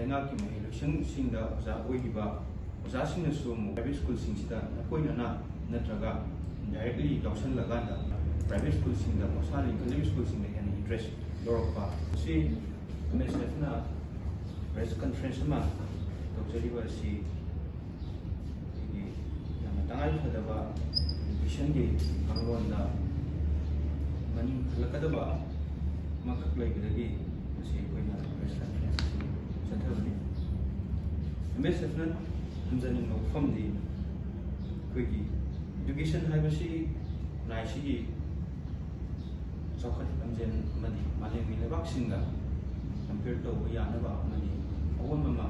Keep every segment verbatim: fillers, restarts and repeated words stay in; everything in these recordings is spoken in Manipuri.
ꯂꯩꯉꯥꯛꯀꯤ ꯃꯍꯩꯂꯣꯏꯁꯪꯁꯤꯡꯗ ꯑꯣꯖꯥ ꯑꯣꯏꯔꯤꯕ ꯑꯣꯖꯥꯁꯤꯡꯅꯁꯨ ꯑꯃꯨꯛ private schoolꯁꯤꯡꯁꯤꯗ ꯅꯀꯣꯏꯅꯅ ꯅꯠꯇ꯭ꯔꯒ directly ꯌꯥꯎꯁꯜꯂꯀꯥꯟꯗ private schoolꯁꯤꯡꯗ ꯃꯁꯥ ꯂꯤꯡꯈꯠꯂꯤꯕ schoolꯁꯤꯡꯗ ꯍꯦꯟꯅ interest ꯂꯧꯔꯛꯄ ꯑꯁꯤ MSFꯅ press conference ꯑꯃ ꯇꯧꯖꯔꯤꯕ ꯑꯁꯤ ꯑꯩꯈꯣꯏꯒꯤ ꯌꯥꯝꯅ ꯇꯉꯥꯏ ꯐꯗꯕ educationꯒꯤ ꯀꯥꯡꯂꯣꯟꯗ ꯃꯅꯤꯡ ꯍꯜꯂꯛꯀꯗꯕ ꯑꯃꯈꯛ ꯂꯩꯕꯗꯒꯤ ꯉꯁꯤ ꯑꯩꯈꯣꯏꯅ press conference ꯑꯁꯤ ꯆꯠꯊꯕꯅꯤ꯫ MSFꯅ ꯊꯝꯖꯅꯤꯡꯕ ꯋꯥꯐꯝꯗꯤ ꯑꯩꯈꯣꯏꯒꯤ education ꯍꯥꯏꯕꯁꯤ ꯈꯨꯟꯅꯥꯏꯁꯤꯒꯤ ꯆꯥꯎꯈꯠ ꯂꯝꯖꯦꯜ ꯑꯃꯗꯤ ꯃꯥꯂꯦꯝꯒꯤ ꯂꯩꯕꯥꯛꯁꯤꯡꯒ compare ꯇꯧꯕ ꯌꯥꯅꯕ ꯑꯃꯗꯤ ꯑꯑꯣꯟꯕ ꯑꯃ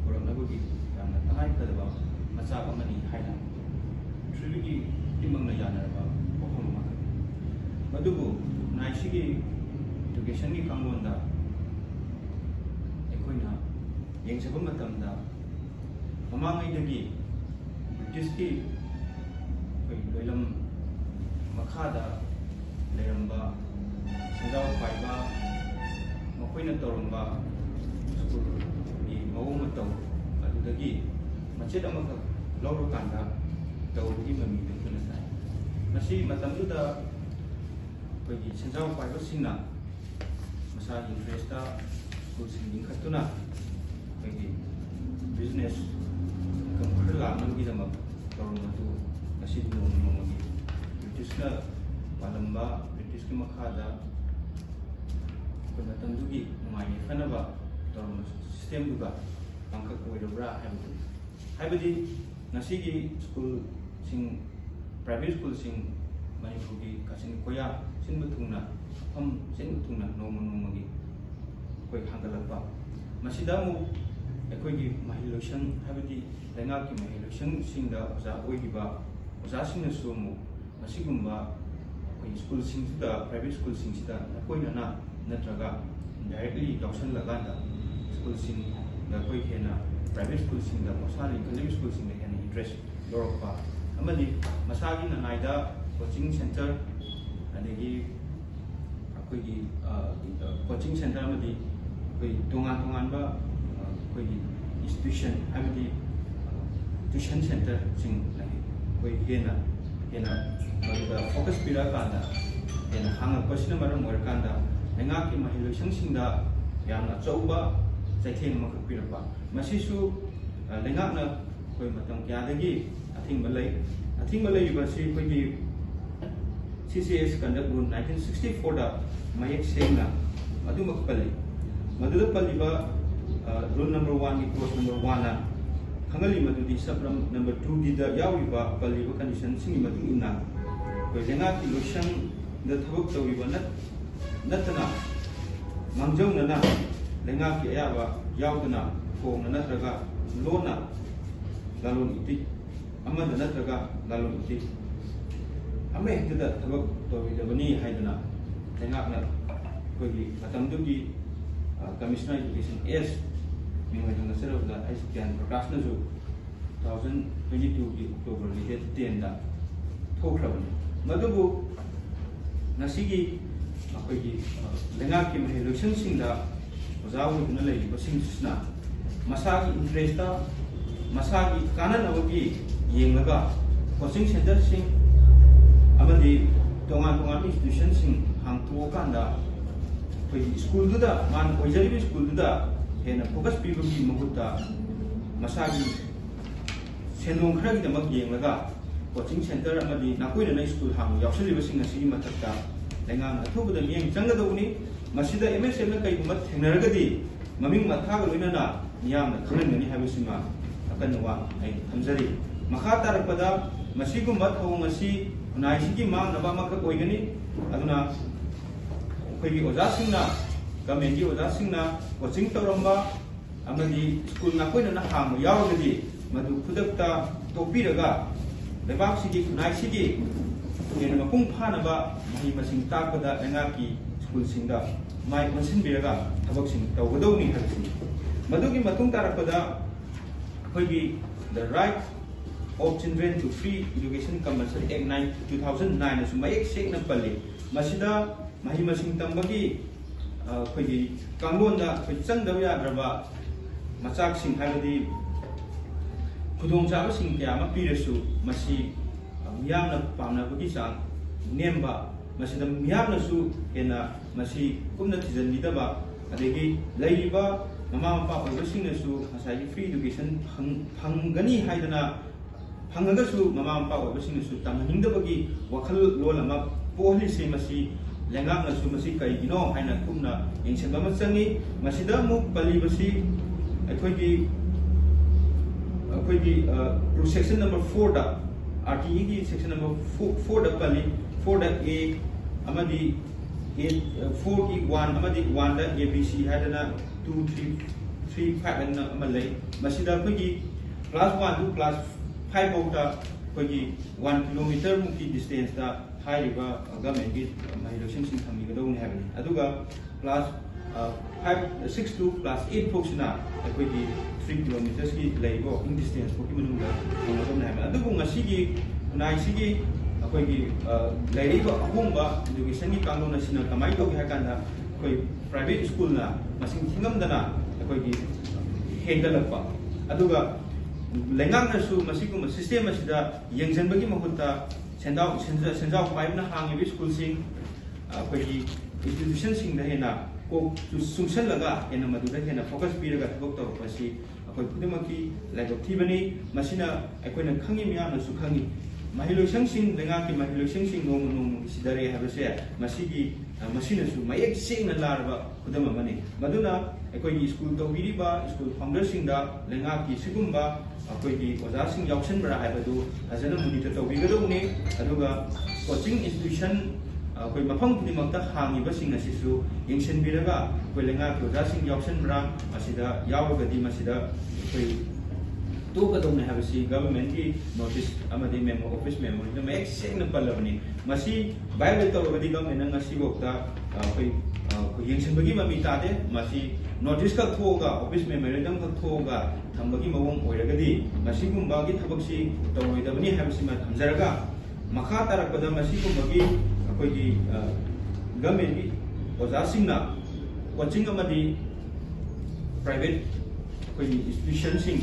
ꯄꯨꯔꯛꯅꯕꯒꯤ ꯌꯥꯝꯅ ꯇꯉꯥꯏ ꯐꯗꯕ ꯃꯆꯥꯛ ꯑꯃꯅꯤ ꯍꯥꯏꯅ ꯄ꯭ꯔꯤꯊꯤꯕꯤꯒꯤ ꯈꯨꯗꯤꯡꯃꯛꯅ ꯌꯥꯅꯔꯕ ꯋꯥꯐꯝ ꯑꯃꯈꯛꯅꯤ꯫ ꯃꯗꯨꯕꯨ ꯈꯨꯟꯅꯥꯏꯁꯤꯒꯤ educationꯒꯤ ꯀꯥꯡꯂꯣꯟꯗ ꯑꯩꯈꯣꯏꯅ ꯌꯦꯡꯖꯕ ꯃꯇꯝꯗ ꯃꯃꯥꯡꯉꯩꯗꯒꯤ Britishꯀꯤ ꯑꯩꯈꯣꯏ ꯂꯣꯏꯂꯝ ꯃꯈꯥꯗ ꯂꯩꯔꯝꯕ ꯁꯦꯟꯖꯥꯎ ꯄꯥꯏꯕ ꯃꯈꯣꯏꯅ ꯇꯧꯔꯝꯕ schoolꯒꯤ ꯃꯑꯣꯡ ꯃꯇꯧ ꯑꯗꯨꯗꯒꯤ ꯃꯆꯦꯠ ꯑꯃꯈꯛ ꯂꯧꯔꯀꯥꯟꯗ ꯇꯧꯕꯒꯤ ꯃꯃꯤꯗꯨ ꯑꯩꯈꯣꯏꯅ ꯇꯥꯏ꯫ ꯃꯁꯤ ꯃꯇꯝꯗꯨꯗ ꯑꯩꯈꯣꯏꯒꯤ ꯁꯦꯟꯖꯥꯎ ꯄꯥꯏꯕꯁꯤꯡꯅ ꯃꯁꯥꯒꯤ interestꯇ schoolꯁꯤꯡ ꯂꯤꯡꯈꯠꯇꯨꯅ ꯑꯩꯈꯣꯏꯒꯤ business income ꯈꯔ ꯂꯥꯛꯅꯕꯒꯤꯗꯃꯛ ꯇꯧꯔꯝꯕꯗꯨ ꯉꯁꯤꯗꯤ ꯅꯣꯡꯃ ꯅꯣꯡꯃꯒꯤ Britishꯅ ꯄꯥꯜꯂꯝꯕ Britishꯀꯤ ꯃꯈꯥꯗ ꯑꯩꯈꯣꯏ ꯃꯇꯝꯗꯨꯒꯤ ꯅꯨꯡꯉꯥꯏ ꯌꯥꯏꯐꯅꯕ ꯇꯧꯔꯝꯕ systemꯗꯨꯒ ꯃꯥꯡꯀꯛ ꯑꯣꯏꯔꯕ꯭ꯔꯥ ꯍꯥꯏꯕꯗꯨꯅꯤ꯫ ꯍꯥꯏꯕꯗꯤ ꯉꯁꯤꯒꯤ schoolꯁꯤꯡ, private schoolꯁꯤꯡ ꯃꯅꯤꯄꯨꯔꯒꯤ ꯀꯥꯆꯤꯟ ꯀꯣꯌꯥ ꯁꯤꯟꯕ ꯊꯨꯡꯅ, ꯃꯐꯝ ꯁꯤꯟꯕ ꯊꯨꯡꯅ ꯅꯣꯡꯃ ꯅꯣꯡꯃꯒꯤ ꯑꯩꯈꯣꯏ ꯍꯥꯡꯒꯠꯂꯛꯄ, ꯃꯁꯤꯗ ꯑꯃꯨꯛ ꯑꯩꯈꯣꯏꯒꯤ ꯃꯍꯩꯂꯣꯏꯁꯪ, ꯍꯥꯏꯕꯗꯤ ꯂꯩꯉꯥꯛꯀꯤ ꯃꯍꯩꯂꯣꯏꯁꯪꯁꯤꯡꯗ ꯑꯣꯖꯥ ꯑꯣꯏꯔꯤꯕ ꯑꯣꯖꯥꯁꯤꯡꯅꯁꯨ ꯑꯃꯨꯛ ꯃꯁꯤꯒꯨꯝꯕ ꯑꯩꯈꯣꯏ schoolꯁꯤꯡꯁꯤꯗ, private schoolꯁꯤꯡꯁꯤꯗ ꯅꯀꯣꯏꯅꯅ ꯅꯠꯇ꯭ꯔꯒ directly ꯌꯥꯎꯁꯜꯂꯀꯥꯟꯗ schoolꯁꯤꯡꯗ ꯑꯩꯈꯣꯏ ꯍꯦꯟꯅ, private schoolꯁꯤꯡꯗ ꯃꯁꯥ ꯂꯤꯡꯈꯠꯂꯤꯕ schoolꯁꯤꯡꯗ ꯍꯦꯟꯅ interest ꯂꯧꯔꯛꯄ ꯑꯃꯗꯤ ꯃꯁꯥꯒꯤ ꯅꯅꯥꯏꯗ coaching centre ꯑꯗꯒꯤ ꯑꯩꯈꯣꯏꯒꯤ, ꯑ, coaching centre ꯑꯃꯗꯤ ꯑꯩꯈꯣꯏ ꯇꯣꯉꯥꯟ ꯇꯣꯉꯥꯟꯕ, ꯑ, ꯑꯩꯈꯣꯏꯒꯤ ꯏꯟꯁꯇꯤꯇ꯭ꯌꯨꯁꯟ, ꯍꯥꯏꯕꯗꯤ ꯇ꯭ꯌꯨꯁꯟ ꯁꯦꯟꯇꯔꯁꯤꯡ ꯂꯩ꯫ ꯑꯩꯈꯣꯏ ꯍꯦꯟꯅ ꯍꯦꯟꯅ ꯃꯗꯨꯗ ꯐꯣꯀꯁ ꯄꯤꯔꯛꯑꯀꯥꯟꯗ ꯍꯦꯟꯅ ꯍꯥꯡꯉꯛꯄꯁꯤꯅ ꯃꯔꯝ ꯑꯣꯏꯔꯀꯥꯟꯗ ꯂꯩꯉꯥꯛꯀꯤ ꯃꯍꯩꯂꯣꯏꯁꯪꯁꯤꯡꯗ ꯌꯥꯝꯅ ꯑꯆꯧꯕ ꯆꯩꯊꯦꯡ ꯑꯃꯈꯛ ꯄꯤꯔꯛꯄ꯫ ꯃꯁꯤꯁꯨ, ꯑ, ꯂꯩꯉꯥꯛꯅ ꯑꯩꯈꯣꯏ ꯃꯇꯝ ꯀꯌꯥꯗꯒꯤ ꯑꯊꯤꯡꯕ ꯂꯩ꯫ ꯑꯊꯤꯡꯕ ꯂꯩꯔꯤꯕ ꯑꯁꯤ ꯑꯩꯈꯣꯏꯒꯤ C C S Conduct Rule nineteen sixty fourꯗ ꯃꯌꯦꯛ ꯁꯦꯡꯅ ꯑꯗꯨꯃꯛ ꯄꯜꯂꯤ꯫ ꯃꯗꯨꯗ ꯄꯜꯂꯤꯕ, ꯑ, rule number oneꯒꯤ clause number oneꯅ ꯈꯪꯍꯜꯂꯤ ꯃꯗꯨꯗꯤ sub number twoꯒꯤꯗ ꯌꯥꯎꯔꯤꯕ ꯄꯜꯂꯤꯕ conditionꯁꯤꯡꯒꯤ ꯃꯇꯨꯡ ꯏꯟꯅ ꯑꯩꯈꯣꯏ ꯂꯩꯉꯥꯛꯀꯤ ꯂꯣꯏꯁꯪꯗ ꯊꯕꯛ ꯇꯧꯔꯤꯕ ꯅꯠ-, ꯅꯠꯇꯅ ꯃꯥꯡꯖꯧꯅꯅ ꯂꯩꯉꯥꯛꯀꯤ ꯑꯌꯥꯕ ꯌꯥꯎꯗꯅ ꯐꯣꯡꯅ ꯅꯠꯇ꯭ꯔꯒ ꯂꯣꯟꯅ ꯂꯂꯣꯟ ꯏꯇꯤꯛ ꯑꯃꯗ ꯅꯠꯇ꯭ꯔꯒ ꯂꯂꯣꯟ ꯏꯇꯤꯛ ꯑꯃꯍꯦꯛꯇꯗ ꯊꯕꯛ ꯇꯧꯔꯣꯏꯗꯕꯅꯤ ꯍꯥꯏꯗꯨꯅ ꯂꯩꯉꯥꯛꯅ ꯑꯩꯈꯣꯏꯒꯤ ꯃꯇꯝꯗꯨꯒꯤ, ꯑ, Commissioner Education S ꯃꯤꯡꯑꯣꯏꯅ ꯉꯠꯆꯔꯕꯗ ꯑꯩꯁ ꯒ꯭ꯌꯥꯟ ꯄ꯭ꯔꯀꯥꯁꯅꯁꯨ two thousand twenty twoꯒꯤ Octoberꯒꯤ date tenꯗ ꯊꯣꯛꯈ꯭ꯔꯕꯅꯤ꯫ ꯃꯗꯨꯕꯨ ꯉꯁꯤꯒꯤ ꯑꯩꯈꯣꯏꯒꯤ, ꯑ, ꯂꯩꯉꯥꯛꯀꯤ ꯃꯍꯩ ꯂꯣꯏꯁꯪꯁꯤꯡꯗ ꯑꯣꯖꯥ ꯑꯣꯏꯗꯨꯅ ꯂꯩꯔꯤꯕꯁꯤꯡꯁꯤꯅ ꯃꯁꯥꯒꯤ interestꯇ, ꯃꯁꯥꯒꯤ ꯀꯥꯟꯅꯅꯕꯒꯤ ꯌꯦꯡꯂꯒ coaching centreꯁꯤꯡ ꯑꯃꯗꯤ ꯇꯣꯉꯥꯟ ꯇꯣꯉꯥꯟꯕ institutionꯁꯤꯡ ꯍꯥꯡꯇꯣꯛꯑꯀꯥꯟꯗ ꯑꯩꯈꯣꯏꯒꯤ schoolꯗꯨꯗ, ꯃꯥꯅ ꯑꯣꯏꯖꯔꯤꯕ schoolꯗꯨꯗ ꯍꯦꯟꯅ focus ꯄꯤꯕꯒꯤ ꯃꯍꯨꯠꯇ ꯃꯁꯥꯒꯤ ꯁꯦꯟꯗꯣꯡ ꯈꯔꯒꯤꯗꯃꯛ ꯌꯦꯡꯂꯒ coaching centre ꯑꯃꯗꯤ ꯅꯥꯀꯣꯏꯅꯅ school ꯍꯥꯡꯕ ꯌꯥꯎꯁꯜꯂꯤꯕꯁꯤꯡ ꯑꯁꯤꯒꯤ ꯃꯊꯛꯇ ꯂꯩꯉꯥꯛꯅ ꯑꯊꯨꯕꯗ ꯃꯤꯠꯌꯦꯡ ꯆꯪꯒꯗꯧꯕꯅꯤ꯫ ꯃꯁꯤꯗ MSFꯅ ꯀꯩꯒꯨꯝꯕ ꯊꯦꯡꯅꯔꯒꯗꯤ ꯃꯃꯤꯡ ꯃꯊꯥꯒ ꯂꯣꯏꯅꯅ ꯃꯤꯌꯥꯝꯅ ꯈꯪꯍꯟꯒꯅꯤ ꯍꯥꯏꯕꯁꯤꯃ ꯑꯀꯟꯕ ꯋꯥ ꯑꯩ ꯊꯝꯖꯔꯤ꯫ ꯃꯈꯥ ꯇꯥꯔꯛꯄꯗ ꯃꯁꯤꯒꯨꯝꯕ ꯊꯧꯑꯣꯡ ꯑꯁꯤ ꯈꯨꯟꯅꯥꯏꯁꯤꯒꯤ ꯃꯥꯡꯅꯕ ꯑꯃꯈꯛ ꯑꯣꯏꯒꯅꯤ꯫ ꯑꯗꯨꯅ ꯑꯩꯈꯣꯏꯒꯤ ꯑꯣꯖꯥꯁꯤꯡꯅ, governmentꯀꯤ ꯑꯣꯖꯥꯁꯤꯡꯅ coaching ꯇꯧꯔꯝꯕ ꯑꯃꯗꯤ school ꯅꯥꯀꯣꯏꯅꯅ ꯍꯥꯡꯕ ꯌꯥꯎꯔꯒꯗꯤ ꯃꯗꯨ ꯈꯨꯗꯛꯇ ꯇꯣꯛꯄꯤꯔꯒ ꯂꯩꯕꯥꯛꯁꯤꯒꯤ, ꯈꯨꯟꯅꯥꯏꯁꯤꯒꯤ ꯍꯦꯟꯅ ꯃꯄꯨꯡ ꯐꯥꯅꯕ ꯃꯍꯩ ꯃꯁꯤꯡ ꯇꯥꯛꯄꯗ ꯂꯩꯉꯥꯛꯀꯤ schoolꯁꯤꯡꯗ ꯃꯥꯏ ꯑꯣꯟꯁꯤꯟꯕꯤꯔꯒ ꯊꯕꯛꯁꯤꯡ ꯇꯧꯒꯗꯧꯅꯤ ꯍꯥꯏꯕꯁꯤꯅꯤ꯫ ꯃꯗꯨꯒꯤ ꯃꯇꯨꯡ ꯇꯥꯔꯛꯄꯗ ꯑꯩꯈꯣꯏꯒꯤ The Right of Children to Free Education Compulsory Act nine, two thousand nine ꯑꯁꯨ ꯃꯌꯦꯛ ꯁꯦꯡꯅ ꯄꯜꯂꯤ꯫ ꯃꯁꯤꯗ ꯃꯍꯩ ꯃꯁꯤꯡ ꯇꯝꯕꯒꯤ, ꯑ, ꯑꯩꯈꯣꯏꯒꯤ ꯀꯥꯡꯂꯣꯟꯗ ꯑꯩꯈꯣꯏ ꯆꯪꯗꯕ ꯌꯥꯗ꯭ꯔꯕ ꯃꯆꯥꯛꯁꯤꯡ ꯍꯥꯏꯕꯗꯤ ꯈꯨꯗꯣꯡꯆꯥꯕꯁꯤꯡ ꯀꯌꯥ ꯑꯃ ꯄꯤꯔꯁꯨ, ꯃꯁꯤ ꯃꯤꯌꯥꯝꯅ ꯄꯥꯝꯅꯕꯒꯤ ꯆꯥꯡ ꯅꯦꯝꯕ, ꯃꯁꯤꯗ ꯃꯤꯌꯥꯝꯅꯁꯨ ꯍꯦꯟꯅ ꯃꯁꯤ ꯀꯨꯞꯅ ꯊꯤꯖꯤꯟꯕꯤꯗꯕ, ꯑꯗꯒꯤ ꯂꯩꯔꯤꯕ ꯃꯃꯥ ꯃꯄꯥ ꯑꯣꯏꯕꯁꯤꯡꯅꯁꯨ ꯉꯁꯥꯏꯒꯤ free education ꯐꯪ-, ꯐꯪꯒꯅꯤ ꯍꯥꯏꯗꯅ, ꯐꯪꯉꯒꯁꯨ ꯃꯃꯥ ꯃꯄꯥ ꯑꯣꯏꯕꯁꯤꯡꯅꯁꯨ ꯇꯝꯍꯟꯅꯤꯡꯗꯕꯒꯤ ꯋꯥꯈꯜꯂꯣꯟ ꯑꯃ ꯄꯣꯛꯍꯜꯂꯤꯁꯦ, ꯃꯁꯤ ꯂꯩꯉꯥꯛꯅꯁꯨ ꯃꯁꯤ ꯀꯔꯤꯒꯤꯅꯣ ꯍꯥꯏꯅ ꯀꯨꯞꯅ ꯌꯦꯡꯁꯤꯟꯕ ꯑꯃ ꯆꯪꯉꯤ꯫ ꯃꯁꯤꯗ ꯑꯃꯨꯛ ꯄꯜꯂꯤꯕꯁꯤ ꯑꯩꯈꯣꯏꯒꯤ, ꯑꯩꯈꯣꯏꯒꯤ, ꯑ, section number four ꯗ, R T E ꯒꯤ section number four, four ꯗ ꯄꯜꯂꯤ, four ꯗ A ꯑꯃꯗꯤ A, four ꯒꯤ one ꯑꯃꯗꯤ one the A B C ꯍꯥꯏꯗꯅ two, three, three, five ꯍꯥꯏꯅ ꯑꯃ ꯂꯩ꯫ ꯃꯁꯤꯗ ꯑꯩꯈꯣꯏꯒꯤ class one to class five ꯐꯥꯎꯗ ꯑꯩꯈꯣꯏꯒꯤ one kilometer ꯃꯨꯛꯀꯤ distance ꯇ ꯍꯥꯏꯔꯤꯕ government ꯀꯤ ꯃꯍꯩꯂꯣꯏꯁꯪꯁꯤꯡ ꯊꯝꯕꯤꯒꯗꯧꯕꯅꯤ ꯍꯥꯏꯕꯅꯤ꯫ ꯑꯗꯨꯒ class, ꯑ, five, six to class eight ꯐꯥꯎꯁꯤꯅ ꯑꯩꯈꯣꯏꯒꯤ three kilometers ꯀꯤ ꯂꯩꯔꯤꯕ walking distance ꯐꯥꯎꯒꯤ ꯃꯅꯨꯡꯗ ꯊꯝꯒꯗꯧꯕꯅꯤ ꯍꯥꯏꯕꯅꯤ꯫ ꯑꯗꯨꯕꯨ ꯉꯁꯤꯒꯤ ꯈꯨꯟꯅꯥꯏꯁꯤꯒꯤ ꯑꯩꯈꯣꯏꯒꯤ, ꯑ, ꯂꯩꯔꯛꯏꯕ ꯑꯍꯣꯡꯕ education ꯒꯤ ꯀꯥꯡꯂꯣꯟ ꯑꯁꯤꯅ ꯀꯃꯥꯏꯅ ꯇꯧꯒꯦ ꯍꯥꯏ ꯀꯥꯟꯗ, ꯑꯩꯈꯣꯏ private school ꯅ ꯃꯁꯤꯡ ꯊꯤꯉꯝꯗꯅ ꯑꯩꯈꯣꯏꯒꯤ ꯍꯦꯟꯒꯠꯂꯛꯄ, ꯑꯗꯨꯒ ꯂꯩꯉꯥꯛꯅꯁꯨ ꯃꯁꯤꯒꯨꯝꯕ system ꯑꯁꯤꯗ ꯌꯦꯡꯁꯤꯟꯕꯒꯤ ꯃꯍꯨꯠꯇ ꯁꯦꯟꯖꯥꯎ, ꯁꯦꯟꯖ-, ꯁꯦꯟꯖꯥꯎ ꯄꯥꯏꯕꯅ ꯍꯥꯡꯉꯤꯕ school ꯁꯤꯡ, ꯑꯩꯈꯣꯏꯒꯤ institution ꯁꯤꯡꯗ ꯍꯦꯟꯅ ꯀꯣꯛ ꯆꯨ-, ꯆꯨꯡꯁꯜꯂꯒ ꯍꯦꯟꯅ ꯃꯗꯨꯗ ꯍꯦꯟꯅ focus ꯄꯤꯔꯒ ꯊꯕꯛ ꯇꯧꯔꯛꯄ ꯑꯁꯤ ꯑꯩꯈꯣꯏ ꯈꯨꯗꯤꯡꯃꯛꯀꯤ ꯂꯥꯏꯕꯛ ꯊꯤꯕꯅꯤ꯫ ꯃꯁꯤꯅ ꯑꯩꯈꯣꯏꯅ ꯈꯪꯉꯤ, ꯃꯤꯌꯥꯝꯅꯁꯨ ꯈꯪꯉꯤ꯫ ꯃꯍꯩꯂꯣꯏꯁꯪꯁꯤꯡ, ꯂꯩꯉꯥꯛꯀꯤ ꯃꯍꯩꯂꯣꯏꯁꯪꯁꯤꯡ ꯅꯣꯡꯃ ꯅꯣꯡꯃꯒꯤ ꯁꯤꯊꯔꯛꯑꯦ ꯍꯥꯏꯕꯁꯦ ꯃꯁꯤꯒꯤ, ꯑ, ꯃꯁꯤꯅꯁꯨ ꯃꯌꯦꯛ ꯁꯦꯡꯅ ꯂꯥꯔꯕ ꯈꯨꯗꯝ ꯑꯃꯅꯤ꯫ ꯃꯗꯨꯅ ꯑꯩꯈꯣꯏꯒꯤ school ꯇꯧꯕꯤꯔꯤꯕ school founder ꯁꯤꯡꯗ ꯂꯩꯉꯥꯛꯀꯤ ꯁꯤꯒꯨꯝꯕ ꯑꯩꯈꯣꯏꯒꯤ ꯑꯣꯖꯥꯁꯤꯡ ꯌꯥꯎꯁꯟꯕ꯭ꯔꯥ ꯍꯥꯏꯕꯗꯨ ꯐꯖꯅ monitor ꯇꯧꯕꯤꯒꯗꯧꯕꯅꯤ꯫ ꯑꯗꯨꯒ coaching institution ꯑꯩꯈꯣꯏ ꯃꯐꯝ ꯈꯨꯗꯤꯡꯃꯛꯇ ꯍꯥꯡꯉꯤꯕꯁꯤꯡ ꯑꯁꯤꯁꯨ ꯌꯦꯡꯁꯤꯟꯕꯤꯔꯒ, ꯑꯩꯈꯣꯏ ꯂꯩꯉꯥꯛꯀꯤ ꯑꯣꯖꯥꯁꯤꯡ ꯌꯥꯎꯁꯟꯕ꯭ꯔꯥ, ꯃꯁꯤꯗ ꯌꯥꯎꯔꯒꯗꯤ ꯃꯁꯤꯗ ꯑꯩꯈꯣꯏ ꯇꯣꯛꯀꯗꯧꯅꯤ ꯍꯥꯏꯕꯁꯤ government ꯀꯤ notice ꯑꯃꯗꯤ memo, office memo ꯗ ꯃꯌꯦꯛ ꯁꯦꯡꯅ ꯄꯜꯂꯕꯅꯤ꯫ ꯃꯁꯤ violate ꯇꯧꯔꯒꯗꯤ government ꯅ ꯉꯁꯤꯐꯥꯎꯗ, ꯑ, ꯑꯩꯈꯣꯏ, ꯑ, ꯑꯩꯈꯣꯏ ꯌꯦꯡꯁꯤꯟꯕꯒꯤ ꯃꯃꯤ ꯇꯥꯗꯦ꯫ ꯃꯁꯤ notice ꯈꯛ ꯊꯣꯛꯑꯒ, office memorandum ꯈꯛ ꯊꯣꯛꯑꯒ ꯊꯝꯕꯒꯤ ꯃꯑꯣꯡ ꯑꯣꯏꯔꯒꯗꯤ ꯃꯁꯤꯒꯨꯝꯕꯒꯤ ꯊꯕꯛꯁꯤ ꯇꯧꯔꯣꯏꯗꯕꯅꯤ ꯍꯥꯏꯕꯁꯤꯃ ꯊꯝꯖꯔꯒ, ꯃꯈꯥ ꯇꯥꯔꯛꯄꯗ ꯃꯁꯤꯒꯨꯝꯕꯒꯤ ꯑꯩꯈꯣꯏꯒꯤ, ꯑ, government ꯀꯤ ꯑꯣꯖꯥꯁꯤꯡꯅ coaching ꯑꯃꯗꯤ private ꯑꯩꯈꯣꯏꯒꯤ ꯏꯟꯁꯇꯤꯇ꯭ꯌꯨꯁꯟꯁꯤꯡ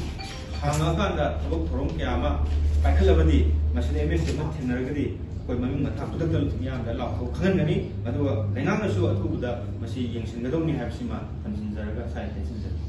ꯍꯥꯡꯉꯀꯥꯟꯗ ꯊꯕꯛ ꯊꯧꯔꯝ ꯀꯌꯥ ꯑꯃ ꯄꯥꯏꯈꯠꯂꯕꯗꯤ, ꯃꯁꯤꯗ ꯑꯦꯝ ꯑꯦꯁ ꯑꯃ ꯊꯦꯡꯅꯔꯒꯗꯤ, ꯑꯩꯈꯣꯏ ꯃꯃꯤꯡ ꯃꯊꯥ ꯈꯨꯗꯛꯇ ꯃꯤꯌꯥꯝꯗ ꯂꯥꯎꯊꯣꯛ ꯈꯪꯍꯟꯒꯅꯤ꯫ ꯑꯗꯨꯒ ꯂꯩꯉꯥꯛꯅꯁꯨ ꯑꯊꯨꯕꯗ ꯃꯁꯤ ꯌꯦꯡꯁꯤꯟꯒꯗꯧꯅꯤ ꯍꯥꯏꯕꯁꯤꯃ ꯊꯝꯖꯤꯟꯖꯔꯒ ꯁ꯭ꯋꯥꯏꯗ ꯂꯣꯏꯁꯤꯟꯖꯔꯦ꯫